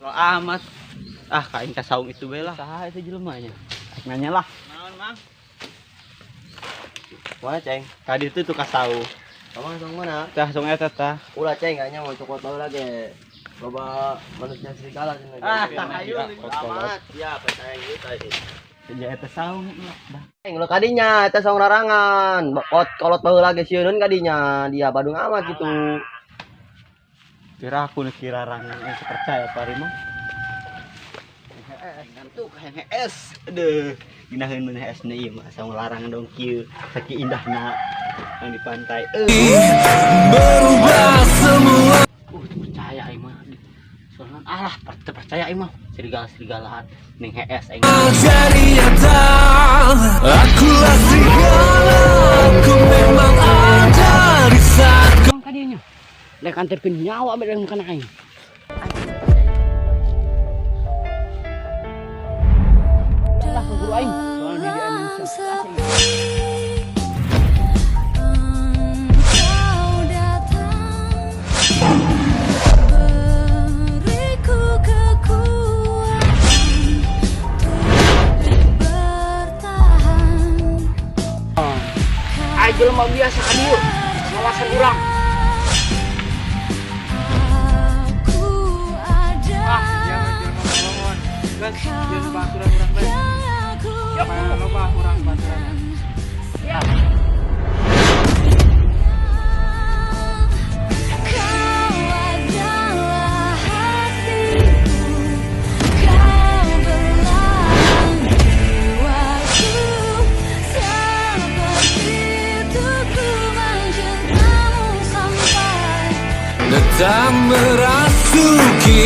Amat. Ah, kain ka saung itu bae lah. Saha itu jelema nya? Aing nanya lah. Naon, Mang? Mana, Ceng? Tadi itu tuh ka saung. Kamu saung mana? Tah saung eta tah. Ulah, Ceng, kayaknya mau cokot baru lagi. Loba manusia serigala sini. Ah, ayo. Amat, ya percaya gitu tadi. Ya eta saung lah. Dah. Ceng, lo kadinya eta saung larangan. Kot kolot baheula lagi sieun kadinya. Dia badung amat gitu. Kira aku nih kira rangan yang percaya Pak Rima. Ngantuk hayang es. Aduh, ginaheun mun es ieu mah saung larangan dong kieu. Sakieu indahna yang di pantai. Berubah semua. Teu percaya aing mah. Soalnya alah teu percaya aing mah. Serigala-serigalaan ning hees aing. Jadi nyata. Akulah serigala. Aku memang ada di saat Emang kadinya. Lek anterkeun nyawa bae dalam kana aing. Lah guru aing. Soalnya dia anjing Engkau datang, beriku kekuatan untuk bertahan. Aing jelema biasa ka dieu. Ngawasan urang. Aku ada Ah, jangan jelema bolongon. Guys, jangan baturan urang teh. yang aku Mana loba urang baturan. Kau adalah hatiku, kau belahan jiwaku, seperti itu ku mencintamu sampai Datang merasuki.